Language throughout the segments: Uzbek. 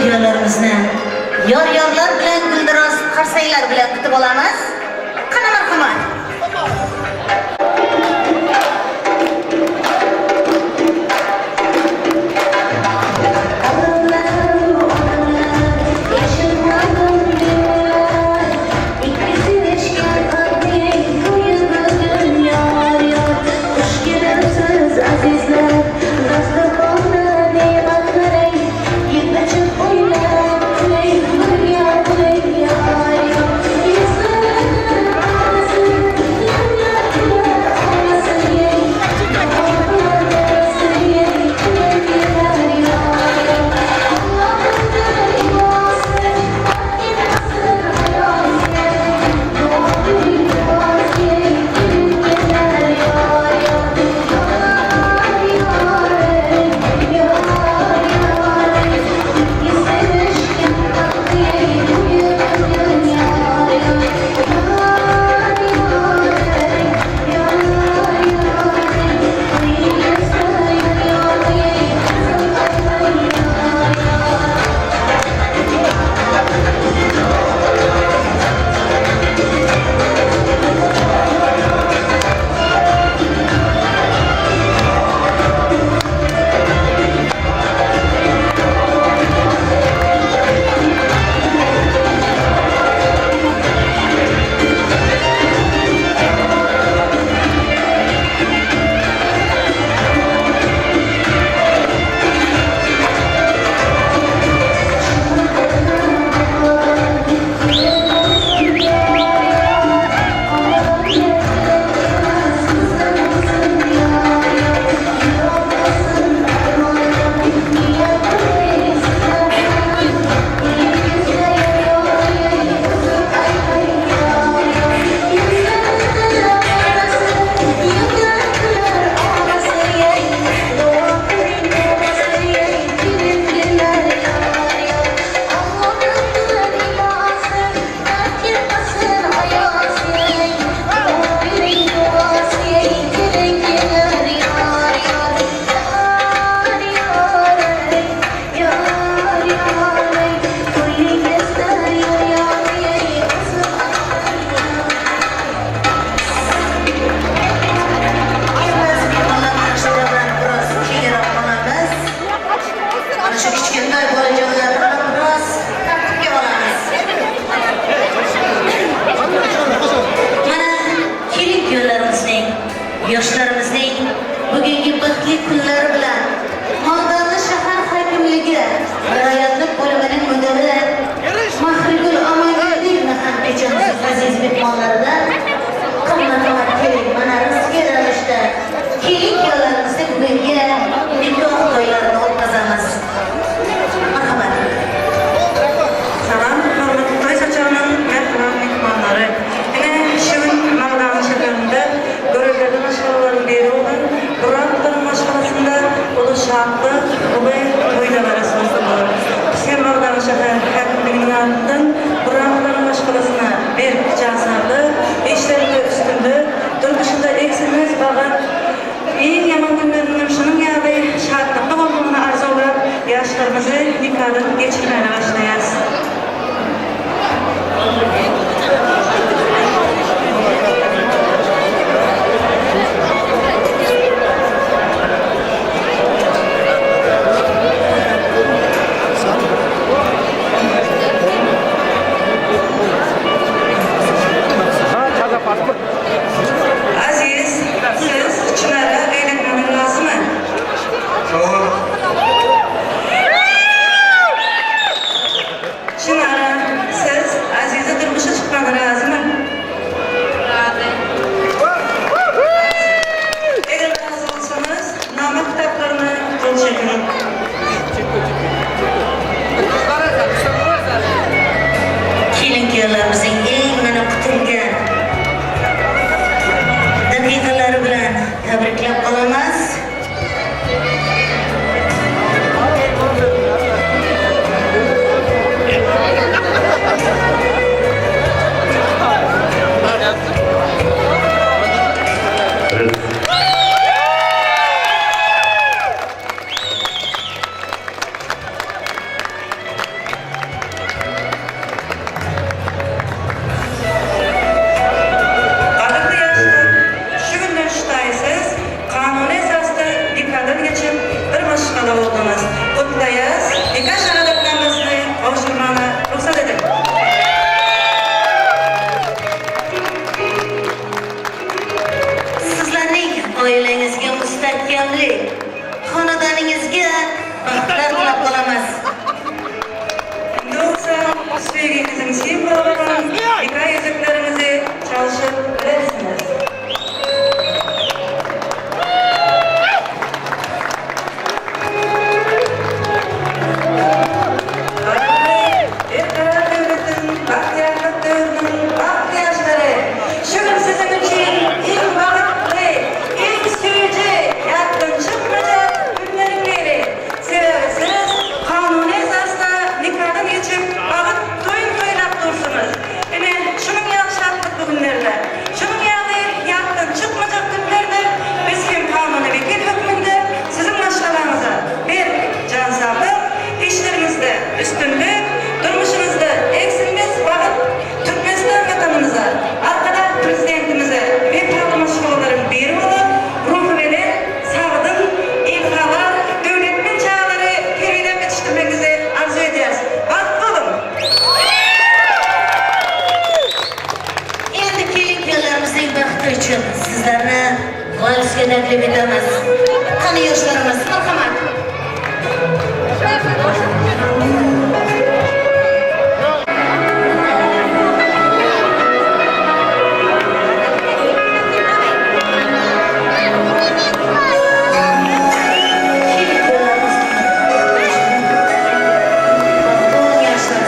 Kuyovlarimizni yor-yorlar bilan, guldiroz qarsaklar bilan kutib olamiz. Qani, marhamat. Mana shu kichkintoy bolajonlarni ham biroz tartibga olamiz. Mana kelin kuyovlarimizning, yoshlarimizning bugungi baxtli kunlari bilan Mag'dani shahar hokimligi viloyatlik bo'limining mudiri Mahrigul Omongeldiyevna ham kechamiz aziz mehmonlaridan. Marhamat, keling, mana rasmiy ravishda kelin kuyovlarimizni bugungi nikoh to'ylarini o'tkazamiz. Marhamat. Salam, hörmetli toý saçagynyň mähriban mehmanlary. Ine şu gün Magdany şäherinde görevlerden maşgalalaryň biri bolan Buratlaryň maşgalasynda uly şatlyk, uly toý dabarasy boldy. Biz hem Magdany şäher häkimliginiň adyndan Buratlaryň maşgalasyna berk jan saglyk, işlerinde üstünlik, durmuşynda egsilmez bagyt, iň ýaman günleriniň şunuň ýaly şatlykly bolmagyny arzuwlap, ýaşlarymyzy nikadan geçirmäne başlaýas. Aziz, siz Çınar'a öýlenmäge razymy? Tamam. Çınara, siz Aziz'i durmuş Üstünlik, durmuşumuzda eksilmez bagyt Türkmenistan Watanymyza, Arkadag Prezidentimize wepaly maşgalalaryň biri bolup, ruhubelent, sagdyn, ilhalar, döwletli çagalary terbiýeläp ýetişdirmegiňizi arzuw edýäris. Bagtly boluň! Endi kelin kuyovlarimizning baxti uchun sizlarni valsga taklif etamiz. Qani yoshlarimiz, marhamat. Kelin kuyovlarimizning baxti bo'ling yoshlar.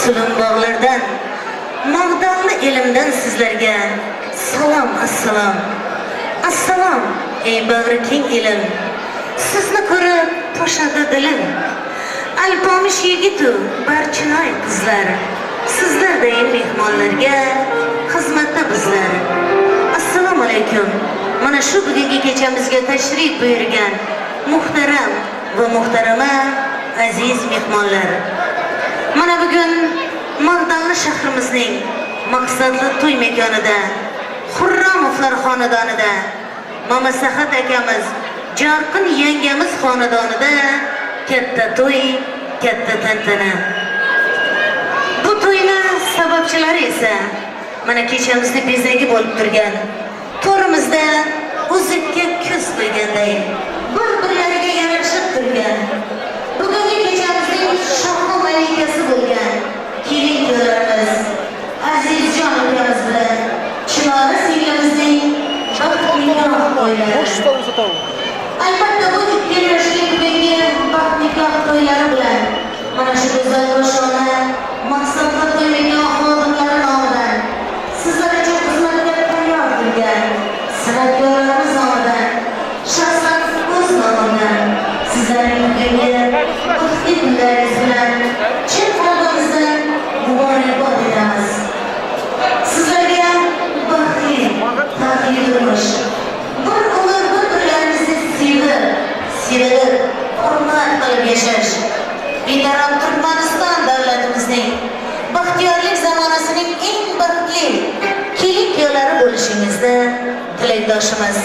Tulum bog'lardan, Mag'donli elimdan sizlarga salom, assalom. Assalom, ey bag'ri keng elim. Sizni ko'rib toshadi dilim. Alpomish yigitu barchinoy qizlar. Sizlarday mehmonlarga xizmatda bizlar. Assalomu alaykum. Mana shu bugungi kechamizga tashrif buyurgan muhtaram va muhtarama aziz mehmonlar. Mana bugun Mag'donli shahrimizning maqsadli to'y makonida, Xurramovlar xonadonida, Mama Sahat akamiz, Jarqin yangamiz xonadonida katta to'y, katta tantana. Bu to'yni sababchilari esa mana kechamizni bezagi bo'lib turgan, to'rimizda uzukka ko'z qo'yganday bir-birlariga yarashib turgan, bugungi kechamizning shohu malikasi bo'lgan kelin kuyovlarimiz Azizjon ukamiz bilan Chinora singlimizning baxt nikoh to'ylari. Albatta, bu ikki yoshli bugungi baxt nikoh to'ylari bilan mana shu go'zal koshona maqsadli to'y makon xodimlari nomidan, sizlar uchun xizmatga tayyor turgan san'atkorlarimiz nomidan, shaxsan o'z nomimdan sizlarning bugungi baxtli kunlaringiz bilan chin qalbimizdan muborakbod etamiz. Sizlarga baxtli, baxtli turmush, bir umr bir-birlaringizni sevib, sevilib, hurmat qilib yashash, betaroq Turkmaniston davlatimizning baxtiyorlik zamonasining eng baxtli kelin kuyovlari bo'lishingizni tilakdoshimiz.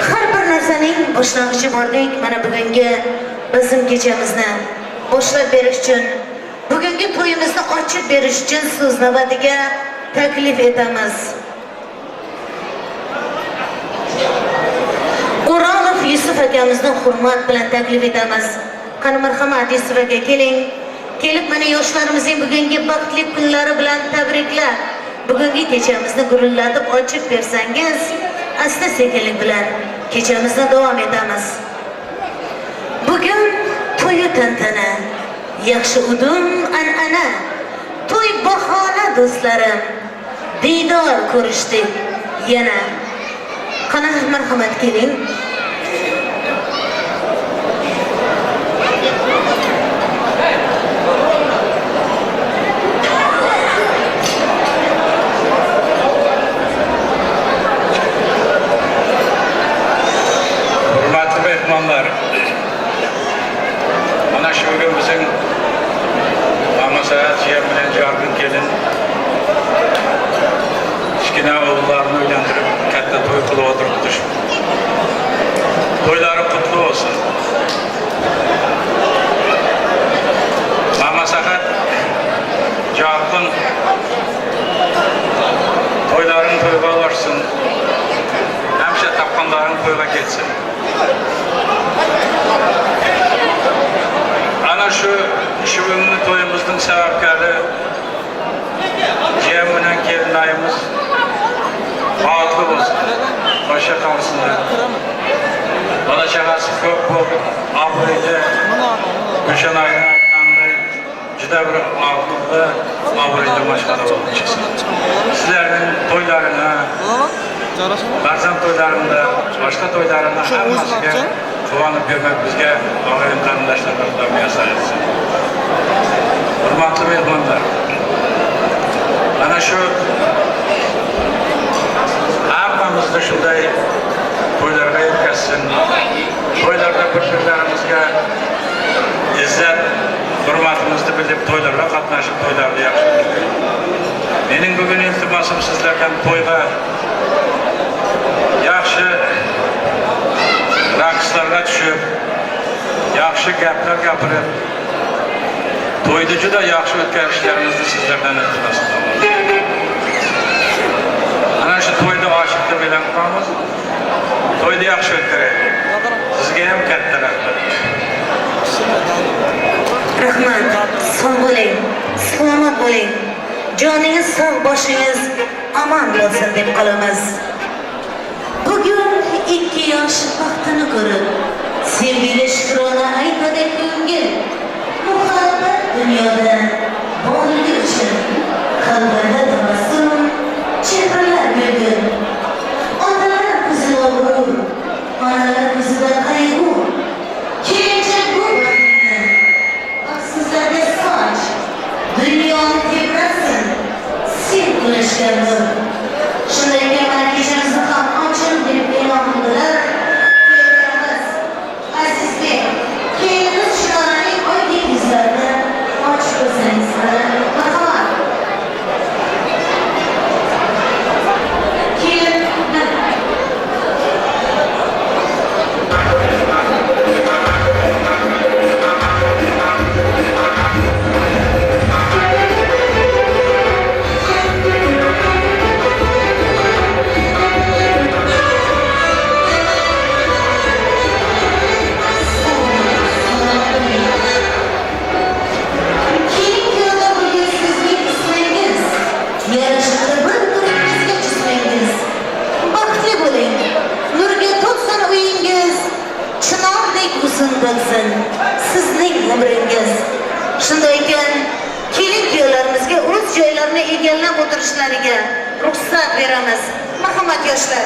Har bir narsaning boshlang'ichi bordek, mana bugungi bizim kechamizni boshlab berish uchun, bugungi to'yimizni ochib berish uchun so'z navbatiga taklif etamiz. O'rolov Yusuf akamizni hurmat bilan taklif etamiz. Qani, marhamat, Yusuf aka, keling. Kelib mana yoshlarimizning bugungi baxtli kunlari bilan tabriklab, bugungi kechamizni gurillatib ochib bersangiz, asta sekinlik bilan kechamizni davom etamiz. Bugun to'yu tantana, yaxshi udum an'ana, to'y bahona, do'stlarim. Diydor ko'rishdik yana. Qani, marhamat, keling. Hurmatli mehmonlar, mana shu bugun bizning Mama Saat jiyan bilan Jarqin kelin kichkina o'g'illarini uylantirib katta to'y qilib o'tiribdi. To'ylari qutlu bo'lsin. Mama Sahat, Jarqin, to'ylaring to'yga ulashsin. Hamisha topganlaring to'yga ketsin. Ana shu bugungi to'yimizning sababkori jiyan bilan kelinayimiz baxtli bo'lsin. Boshqa qolsinlar. Bola chaqasi ko'p bo'lib, obro'li, Gulshan oyim aytganday, juda bir aqlli, obro'li mashg'ula bo'lib chiqsin. Sizlarning to'ylarini, farzand to'ylarini, boshqa to'ylarini hammasiga quvonib yurmak bizga, og'ayin qarindoshlarga Xudo muyassar etsin. Hurmatli mehmonlar, mana shu hammamizni shunday to'ylarga yetkazsin. To'ylarda bir-birlarimizga izzat, hurmatimizni bilib to'ylarga qatnashib, to'ylarni yaxshi o'tkazaylik. Mening bugun iltimosim sizlardan to'yga yaxshi raqslarga tushib, yaxshi gaplar gapirib, to'yni juda yaxshi o'tkazishlaringizni sizlardan iltimos qilaman. Ana shu to'yni ochiq deb e'lon qilamiz. To'yni yaxshi o'tkazaylik. Sizga ham katta rahmat. Rahmat. Sog' bo'ling, salomat bo'ling. Joningiz sog', boshingiz omon bo'lsin deb qolamiz. Bugun ikki yosh baxtini ko'rib, sevgiga shukrona aytadi ko'ngil. Muhabbat dunyoda qatnashishlariga ruxsat beramiz. Marhamat, yoshlar.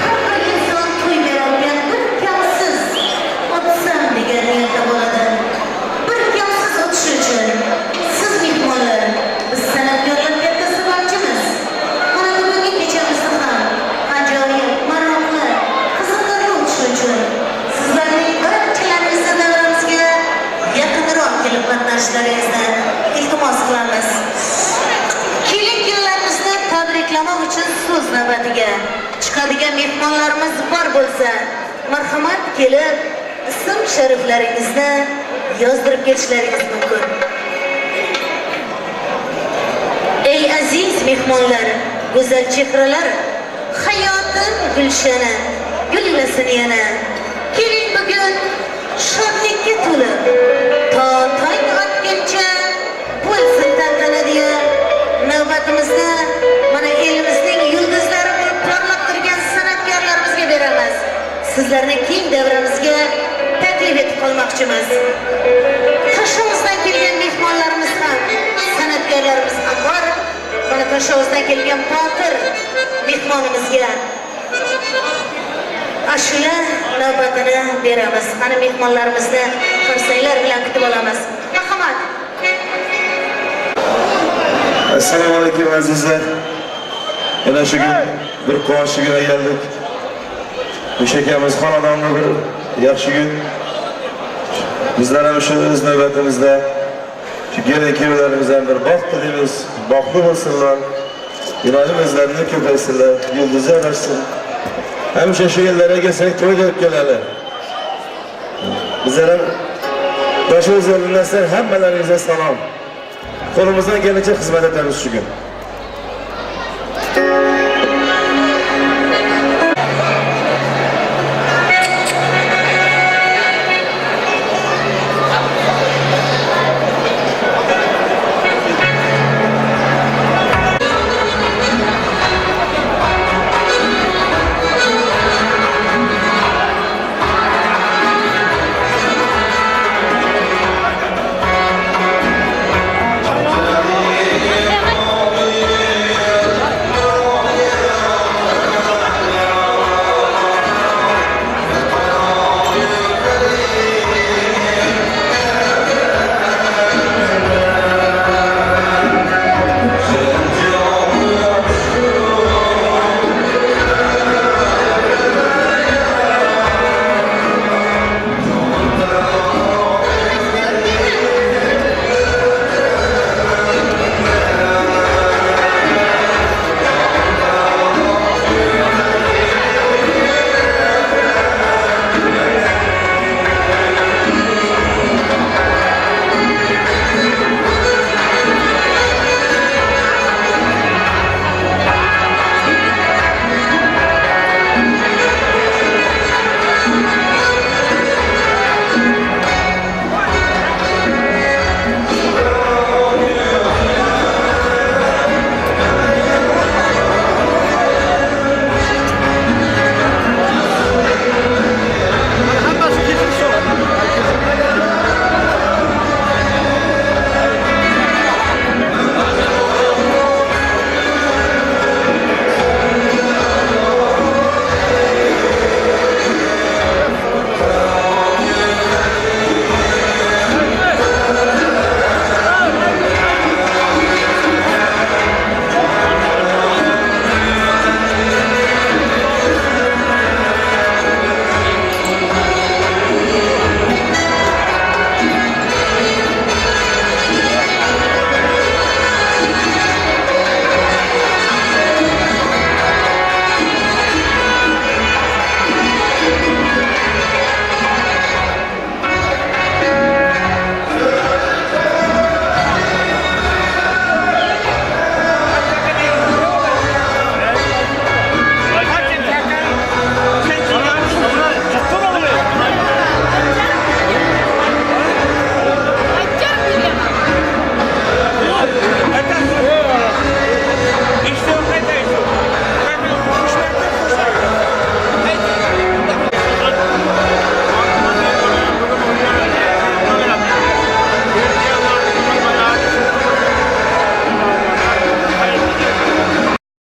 Har bir inson to'y berarkan bir kamsiz o'tsam degan niyatda bo'ladi. Bir kamsiz o'tishi uchun siz mehmonlar, biz san'atkorlar katta sababchimiz. Mana bugungi kechamizni ham ajoyib, maroqli, qiziqarli o'tishi uchun sizlarning barchalaringizni davramizga yaqinroq kelib qatnashishlaringizni iltimos qilamiz. Kelin kuyovlarimizni tabriklamoq uchun so'z navbatiga chiqadigan mehmonlarimiz bor bo'lsa, marhamat, kelib ism shariflaringizni yozdirib ketishlaringiz mumkin. Ey aziz mehmonlar, go'zal chehralar, hayotim gulshani gullasin yana. Keling, bugun shodlikka to'lib, to tong otguncha bo'lsin tantana deya navbatimizni mana elimizning yulduzlari bo'lib porlab turgan san'atkorlarimizga beramiz. Sizlarni keng davramizga taklif etib qolmoqchimiz. Toshovuzdan kelgan mehmonlarimiz ham, san'atkorlarimiz ham bor. Mana Toshovuzdan kelgan Botir mehmonimizga ashula navbatini beramiz. Qani, mehmonlarimizni qarsaklar bilan kutib olamiz. Marhamat. Assalomu alaykum, azizlar. Yana shu kun bir quvonchli kunga keldik. O'sha akamiz xonadonda bir yaxshi kun. Bizlar ham shu o'z navbatimizda shu kelin kuyovlarimizdan bir baxt tilaymiz. Baxtli bo'lsinlar. Iloyim o'zlarini ko'paysinlar, yulduzi yarashsin. Hamisha shu yerlarga kelsak, to'y qilib keladi. Bizlar ham Toshovuz hammalaringizga salom. Qo'limizdan kelgancha xizmat etamiz shu kun.